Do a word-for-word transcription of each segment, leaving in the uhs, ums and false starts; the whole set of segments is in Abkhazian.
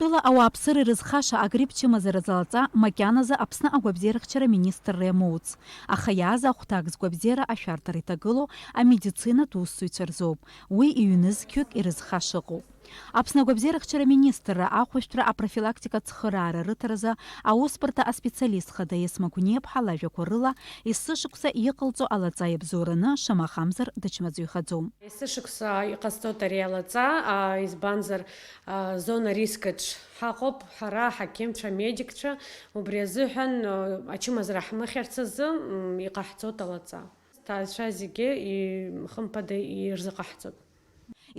Тәыла ауааԥсыра ирызхаша агрипп чымазаразы алаҵа макьаназы Аԥсны агәабзиарахьчара министрра иамоуц, аха иааз ахәҭак згәабзиара ашәарҭара иҭагылоу амедицинатә усзуҩцәа рзоуп уи иҩнызқьҩык ирызхаша ыҟоуп. Аԥсны агәабзиарахьчара министрра ахәышәтәра апрофилактикатә цхыраара рыҭаразы аусбарҭа аспециалист хада Есма Гәниаԥҳа лажәақәа рыла, есышықәса иҟалҵо алаҵа иабзоураны, шамахамзар дычмазаҩхаӡом. Есышықәса иҟасҵоит ари алаҵа, а, избанзар, а, зона рискаҿ ҳаҟоуп ҳара, аҳақьымцәа, амедикцәа, убри азыҳәан, а, ачымазара ҳмыхьарц азы, м, иҟаҳҵоит алаҵа. Сҭаацәа зегьы и-, хымԥада ирзыҟаҳҵоит.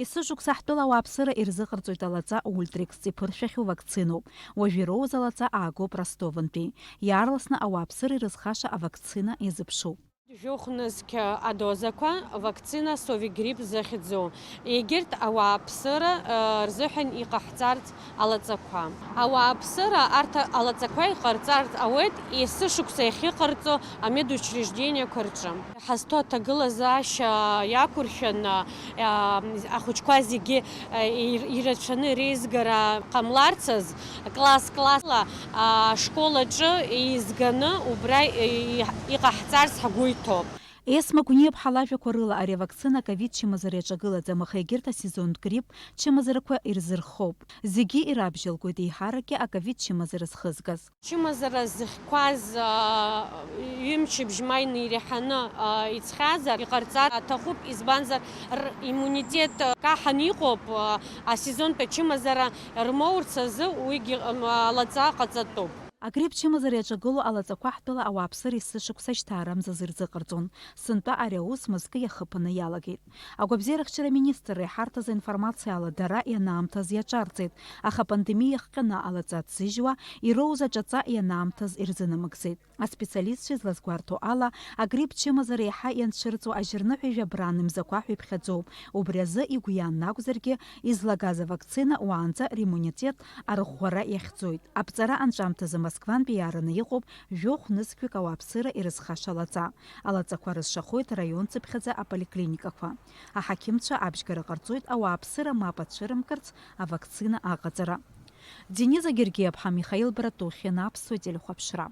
Есышықәса ҳтәыла ауааԥсыра ирзыҟарҵоит алаҵа Ультрикс иԥыршәахьоу вакциноуп. Уажә ироуз алаҵа аагоуп Ростовынтәи. Иаарласны ауааԥсыра ирызхаша авакцина иазыԥшуп. Жәохә нызқь адозақәа, вакцина Совигрипп захьӡу, егьырҭ ауааԥсыра, э, рзыҳәан иҟаҳҵарц алаҵақәа. Ауааԥсыра арҭ алаҵақәа иҟарҵарц ауеит есышықәса иахьыҟарҵо амедучреждениақәа рҿы. Ҳазҭо аҭагылазаашьа иақәыршәаны, а, ахәыҷқәа зегьы, а, ир-, ирацәаны реизгара ҟамларц азы, класс-классла, а, ашкол аҿы еизганы убра, и-, иҟаҳҵарц ҳгәы иҭоуп. Есма Гәниаԥҳа лажәақәа рыла, ари авакцина аковид чымазара иаҿагылаӡам, аха егьырҭ асезонтә грипп чымазарақәа ирзырхоуп. Зегьы ирабжьалгоит еиҳаракгьы аковид чымазара зхызгаз. Чымазара зыхьқәаз, аа, ҩымчыбжь ма инареиҳаны, аа, иҵхьазар, иҟарҵар аҭахуп, избанзар, р-, иммунитет каҳан иҟоуп, аа, асезонтә ачымазара рмоурц азы уигьы, м, алаҵа ҟаҵатәуп. Агрипп чымазара иаҿагылоу алаҵақәа ҳтәыла ауааԥсыра есышықәса шьҭаарамзазы ирзыҟарҵон. Сынтәа ари аус мызкы иахыԥаны иалагеит. Агәабзиарахьчара аминистрра иҳарҭаз аинформациала дара ианаамҭаз иаҿарҵеит, аха апандемиа иахҟьаны алаҵа ҭзыжьуа, ироуз аҿаҵа ианаамҭаз ирзынамыгӡеит. Аспециалистцәа излазгәарҭо ала, агрипп чымазара еиҳа ианцәырҵуа ажьырныҳәа жәабран имзақәа ҳәа иԥхьаӡоуп. Убри азы игәы иаанагозаргьы, излагаз авакцина уаанӡа риммунитет арӷәӷәара иахьӡоит. Аԥҵара анҵәамҭазы Москвантәи иаараны иҟоуп жәохә нызқьҩык ауааԥсыра ирызхаша лаҵа. Алаҵақәа рызшахоит раион цыԥхьаӡа аполиклиникақәа. Аҳақьымцәа абжьгара ҟарҵоит ауааԥсыра мап ацәырымкырц авакцина аҟаҵара. Дениза Гергиаԥҳа, Михаил Братухин, Аԥсуа телехәаԥшра.